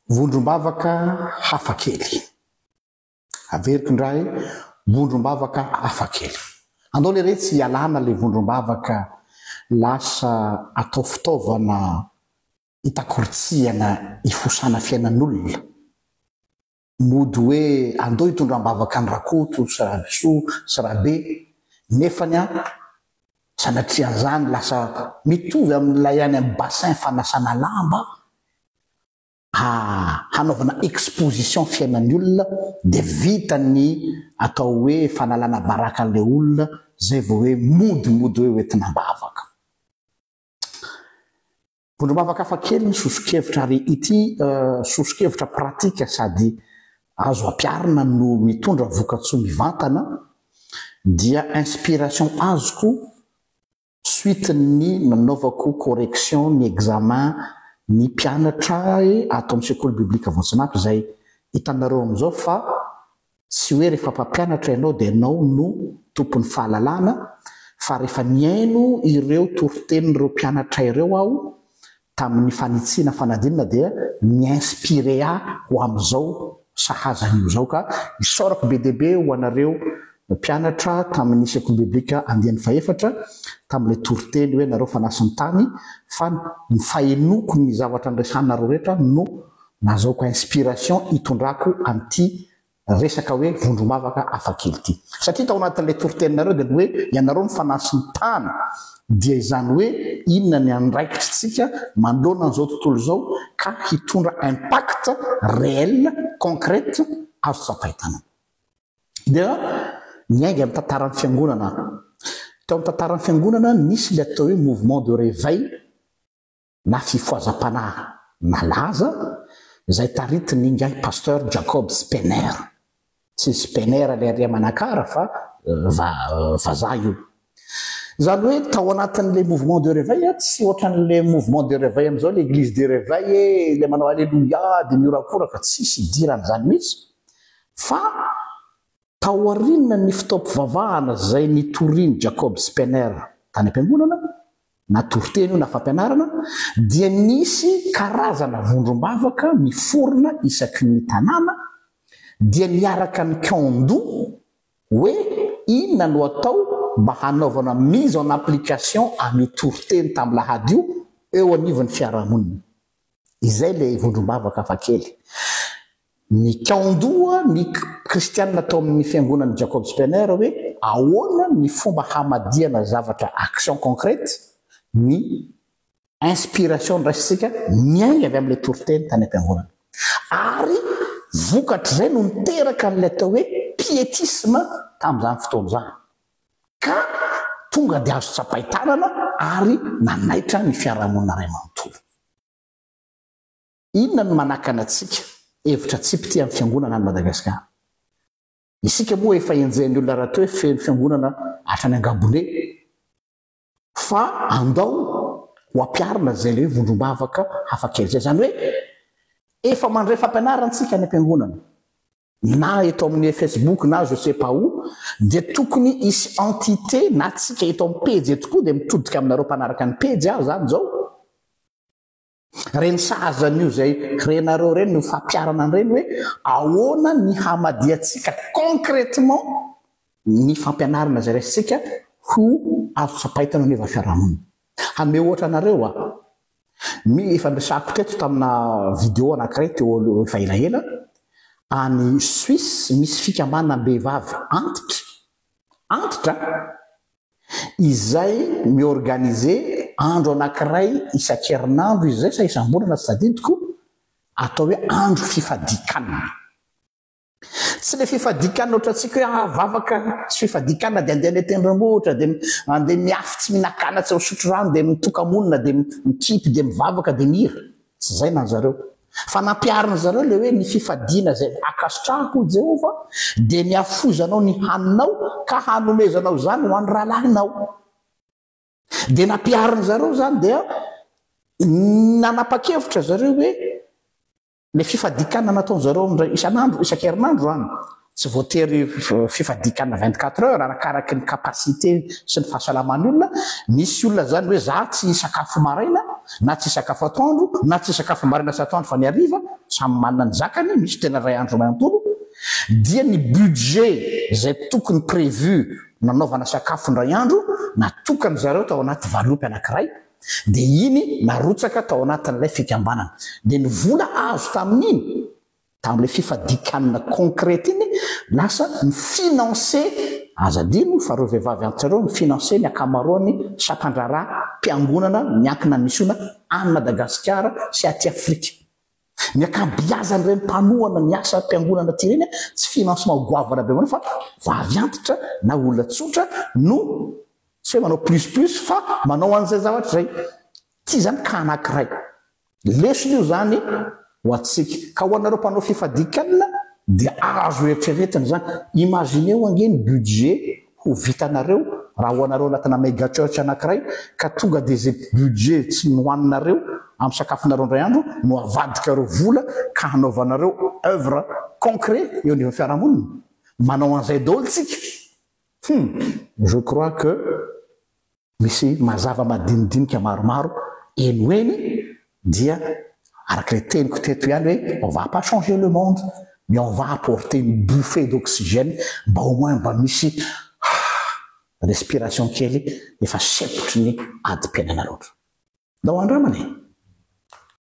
Vondrom-bavaka hafakely. Averiko indray, vondrom-bavaka hafakely. Andao leretsy hialana ilay vondrom-bavaka lasa atao fitaovana hitakoritsihana hifosana fiainan'olona. Mody hoe andao hitondra am-bavaka an'i Rakoto sy Rabesoa sy Rabe, nefany an, sanatria an'izany lasa mitovy amin'ilay any amin'ny bassin fanasana lamba, hanaovana exposition fiainan'ny olona dia vita ny atao hoe fanalana baraka an'ilay olona zay vao hoe modimody hoe hoentina am-bavaka. Vondrom-bavaka hafa kely ny soso-kevitra ary ity soso-kevitra pratika sady azo ampiharina no mitondra vokatsoa mivantana dia inspiration azoko suite-n'ny nanaovako correction ny examen ny mpianatra ato amin'ny sekoly biblika Voatsinapy izay hitanareo amin'izao fa Tsy hoe rehefa mpampianatra ianao dia ianao no tompon'ny fahalalana fa rehefa nihaino ireo toritenin'ireo mpianatra ireo aho tamin'ny fanitsiana fanadinana dia ni-inspirer ahy ho amin'izao sahaza an'io izao ka isaorako be dia be ho anareo mpianatra tamin'ny sekoly biblika andiany fahefatra tamin'ilay toriteny hoe nareo fanasin'ny tany fa ny fahenoako ny zavatra niresahanareo rehetra no Nazahoako inspiration hitondrako an'ity resaka hoe vondrom-bavaka hafakely ity. Satria tao anatin'ilay toriteninareo dia ny hoe ianareo no fanasin'ny tany dia izany hoe inona ny andraikitritsika manoloana an'izao tontolo izao ka hitondra impact réel, concrète azo tsapain-tanana. Dia niainga amin'ny tantaran'ny fiangonana aho. Tao amin'ny tantaran'ny fiangonana nisy ilay atao hoe mouvement de réveil na fifohazam-panahy malaza izay taritin'ingahy Pasteur Jacob Spener. Tsy Spener ilay ary Manakara fa vazaha io. Izany hoe tao anatin'ilay mouvement de réveil, tsy ohatran'ilay mouvement de réveil amin'izao, l'église de réveil e, ilay manao alléluia dia mihorakoraka, tsisy idiran'izany mihitsy fa Taorian'ny fotoam-pivavahana izay nitorian'i Jacob Spener tany am-piangonana, na toriteny io na fampianarana, dia nisy karazana vondrom-bavaka miforona isaky ny tanàna, dia niaraka nikaon-doha hoe inona no atao mba hanaovana mise en application an'io toriteny tamin'ny lahady io eo anivon'ny fiarahamonina. Izay ilay vondrom-bavaka hafakely. Nikaon-doha ny kristianina tao amin'ny fiangonan'i Jacob Spener hoe ahoana ny fomba hamadihana zavatra action concrète ny inspiration noraisintsika niainga avy amin'ilay toriteny tany am-piangonana. Ary vokatr'izay no niteraka an'ilay atao hoe pietisme tamin'izany fotoana izany. Ka tonga dia azo tsapain-tanana ary nanaitra ny fiarahamonina iray manontolo. Inona no manakana antsika, hevitra atsipy ity amin'ny fiangonana any Madagasikara. Isika moa efa enjehin'ny olona rahateo hoe feno fiangonana hatrany Angabone fa andao ho ampiharina izay ilay hoe vondrom-bavaka hafakely izay. Izany hoe efa mandray fampianarana isika any am-piangonana na eto amin'ny Facebook na je sais pas où dia tokony hisy entité na tsika eto amin'ny pejy eto koa dia mitodika aminareo mpanaraka ny pejy aho izany izao. Reny sahaza an'io izay renareo ireny no fampiharana an'ireny hoe ahoana ny hamadihantsika concrètement ny fampianarana izay raisintsika ho azo tsapain-tana anivon'ny fiarahamonina. Hanome ohatra anareo aho. Mi, efa niresahako teto tamina vidéo anankiray teo aloha efa elaela, any Suisse misy fikambanam-behivavy antitra, antitra an! Izay mi-organiser andro anankiray isan-kerinandro izy izay sa isam-bolana tsy tadidiko, atao hoe andro fifadian-kanina. Tsy ilay fifadian-kanina ohatrantsika hoe ah vavaka sy fifadian-kanina dia andeha any an-tendrombohitra dia andeha miafy tsy mihinan-kanina tsy misotro rano dia mitoka-monina dia mikipy dia mivavaka dia mihira. Tsy izay na zareo. Fa nampiharin zareo ilay hoe ny fifadiana izay ankasitrahako hoy Jehovah dia ny hafoizanao ny haninao ka hanomezanao izany ho an'ny rahalahinao. Dia nampiharin zareo izany dia nanapa-kevitra zareo hoe ilay fifadian-kanina nataon-jareo indray isan'andro, isan-kerinandro izany, tsy voatery fifadian-kanina 24 heures arakaraky ny capacité sy ny fahasalaman'ny olona, misy olona izany hoe za tsy hisakafo maraina. na tsy sakafo atoandro na tsy sakafo maraina sy atoandro fa ny hariva, samy manana ny zakany, misy tena iray andro manontolo, dia ny budget izay tokony prévu nanaovana sakafo indray andro natokany zareo tao anaty valopy anankiray dia iny narotsaka tao anatin'ilay fikambanana. Dia ny vola azo tamin'iny, tamin'ilay fifadian-kanina concrète iny, lasa mi-financer, aza adino fa ireo vehivavy antitra ireo mi-financer ny ankamaroan'ny sampan-draharaham-piangonana miankina misiona any Madagasikara sy aty Afrika. Ny ankabiazan'ireny mpanohana ny asa am-piangonana aty ireny tsy financement goavana be manao fa vavy antitra na olona tsotra no tsy hoe manao plus plus fa manao an'izay zavatra izay. Ity izany cas anankiray. Lesona io izany ho antsika. Ka ho anareo mpanao fifadian-kanina dia azo eritreretina izany. Imaginez-o ange ny budget ho vitanareo raha ho anareo anatina mega church anankiray ka tonga dia izay budget tsy nohaninareo amin'ny sakafonareo indray andro no avadikareo vola ka hanaovanareo oeuvre concret eo anivon'ny fiarahamonina. Manao an'izay daholo tsika. Hum! Je crois que misy mazava madinidinika maromaro eny ho eny dia araka ilay teniko teto ihany hoe on va pas changer le monde mais on va apporter une bouffée d'oxygène mba au moins mba misy respiration kely efa sempotry ny adim-piainana loatra. Ndao andramana e!